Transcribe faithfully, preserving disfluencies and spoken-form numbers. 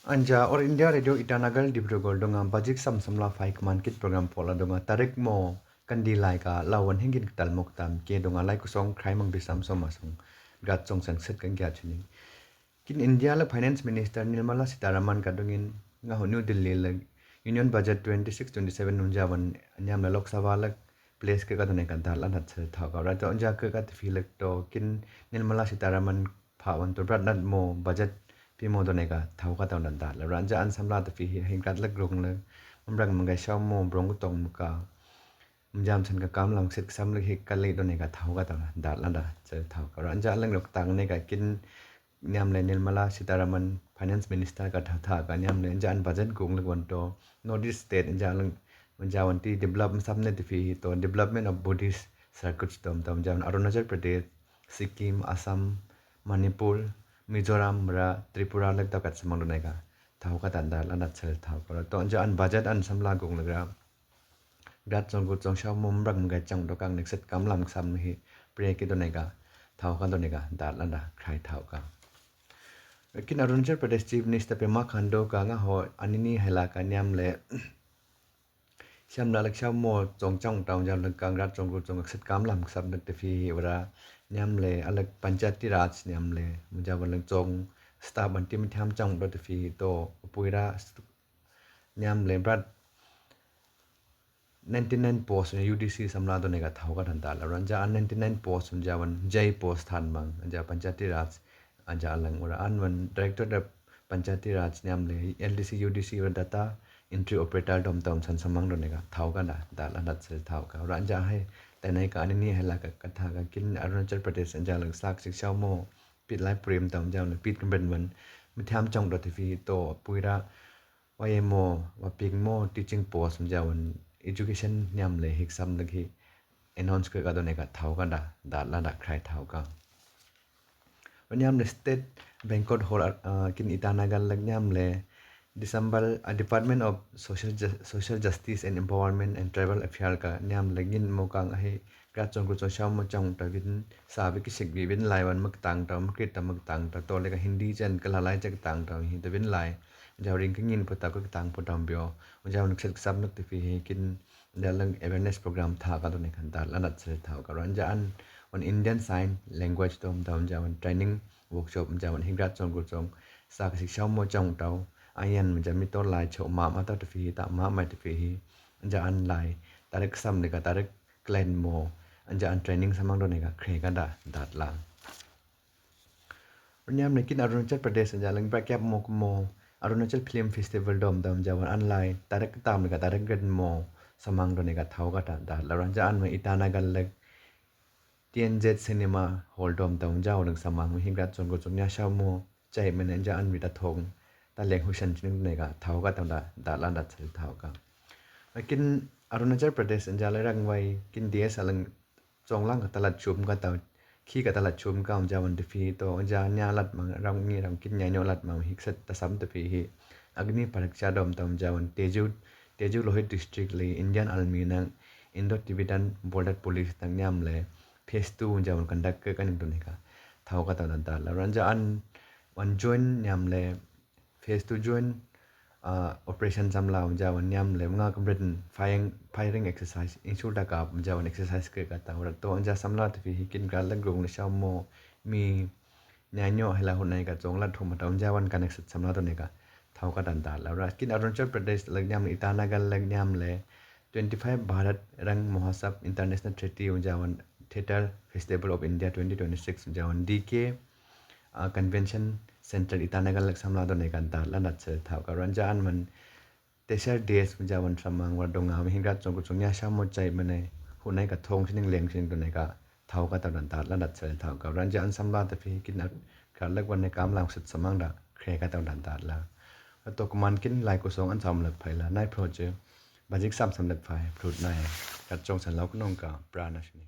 Anja All India Radio Itanagar Dibrugarh dungah bajik sam samla phai kman kit program phola dungah tarik mo kandi lai ka lawan hingin ktal mok tam ke dungah lai kusong krai mang bisam som asong gat song san set kan kia chini. Kin India la Finance Minister Nirmala Sitharaman ka dungin ngaho New Delhi la Union Budget twenty six twenty seven nunjawan nyam la Lok Sabha la place ke ka done ka dal anat se thau ka ra to anja ke ka tifi lek to kin Nirmala Sitharaman pha wan to brat nat mo budget pi mo done ka thau ka tau dan dal ra anja an samla tifi hi hin kat lek rung lek mrang mangkai shau mo brong tong ka mjam san ka kam lam set sam lek hi ka le done ka thau ka tau dan dal anda se thau ka ra anja leng lok tang ne ka kin nyam le Nirmala Sitharaman Finance Minister ka thau tha ka nyam le anja an budget gung lek wan to North East state anja leng anja wan ti develop sam ne tifi hi to development of Buddhist circuits tom tom anja Arunachal Pradesh, Sikkim, Assam, Manipur, Mizoram ra Tripura lek tau kat samang done ka thau ka tan dal anat sel thau ka ra to anja an budget an samla gung lek ra gat song ku song shau mum rak mung ka chang to kang nek set kam lam sam hi pre ki done ka thau ka done ka dal anda khai thau ka. Kin Arunachal Pradesh Chief Minister Pema Khandu ka ngaho anini hela ka nyam le Sham la lek sham mo chong chong tau jam lek kang rat chong ru chong set kam lam sap lek te fi hi ura nyam le alek Panchayati Raj nyam le mung ja wan lek chong stap ban tim tham chong do te fi hi to pui ra nyam le brat ninety nine post U D C samla to ne ka thau ka than dal ura ja ninety nine post mung ja wan J post than mang ja Panchayati Raj Anja alang ura an wan director da Panchayati Raj nyam le L D C U D C ura data entry operator dom dom san samang do ne ka thau ka da da la dat sel thau ka ura anja hai ta ne ka anini hai la ka ka tha ka kin Arunachal Pradesh anja lang sak sik shau mo pit lai prim dom jam le pit kumben wan mi tham chong do te fi to pui ra wa ye mo wa pik mo teaching post mung ja wan education nyam le hik sam lek hi announce ke ka do ne ka thau ka da da la da khai thau ka. Nyam le State Banquet Hall kin Itanagar lek nyam le December Department of Social Social Justice and Empowerment and Tribal Affairs ka nyam le ngin mo kang ahi ka chong ku chong shau mo chong ta vin sa vi kisik vi vin lai wan mak tang ta mak ta mak tang ta to le ka Hindi chen ka la lai chak tang ta hi ta vin lai ja ring ka ngin po ta ka tang po dam bio ja wan set sap nak te fi hi kin ja lang awareness program tha ka to ne kan da la nat se thau ka ran ja an wan Indian Sign Language dom dom ja wan training workshop ja wan hing rat chong ku chong sa ka sik shau mo chong tau ayan ja mi to lai cho ma ma ta te fi hi ta ma mai te fi hi ja an lai tarik sam ne ka tarik klen mo ja an training samang do ne ka kre ka da dat lang. Nyam ne kin Arunachal Pradesh ja lang bra kyap mo mo Arunachal Film Festival dom dom ja wan an lai tarik tam ne ka tarik gren mo samang do ne ka thau ka da da la ran ja an ma Itanagar lek T N Z Cinema Hall dom dom ja wan samang mi hing rat chong ku chong nya shau mo chai mene ja an mi ta thong ta leng hu shan ching ne ka thau ka tau da da la da chal thau ka. Kin Arunachal Pradesh ja le rang wai kin dia sa lang chong lang ka ta la chum ka tau khi ka ta la chum ka ja wan te fi to ja nya lat mang rang ni rang kin nya nyo lat mang hik set ta sam te fi hi Agni Pariksha dom dom ja wan Tezu Tezu Lohit District le Indian Army nang Indo-Tibetan Border Police tang nyam le phase two ja wan conduct ke ka ning to ne ka thau ka tau dan da la ran ja an wan join nyam le phase two join operation samla ja wan nyam le nga kam ren firing firing exercise insul da ka ja wan exercise ke ka tau ra to ja samla te fi hi kin ka la grung le shau mo mi nya nyo hela hu nai ka chong la thum tau ja wan connect set samla to ne ka thau ka dan da la ra kin Arunachal Pradesh lek nyam le Itanagar lek nyam le twenty five Bharat Rang Mahotsav International Theatre ja wan Theatre Festival of India twenty twenty six ja wan D K Convention Center Itanagar lek samla do ne ka da la nat se thau ka ran ja an man Teacher Day ja wan samang wa donga mi hing rat chong ku chong nya shau mo chai mene hu nai ka thong sining leng sining do ne ka thau ka tau dan da la nat se thau ka ran ja an samla te fi kin ka lek wan ne kam lang set samang da kre ka tau dan da la. To kuman kin lai ku song an sam lek phai la nai pro che bajik sam sam lek phai plut nai kat chong san lau ku nong ka pra na shini.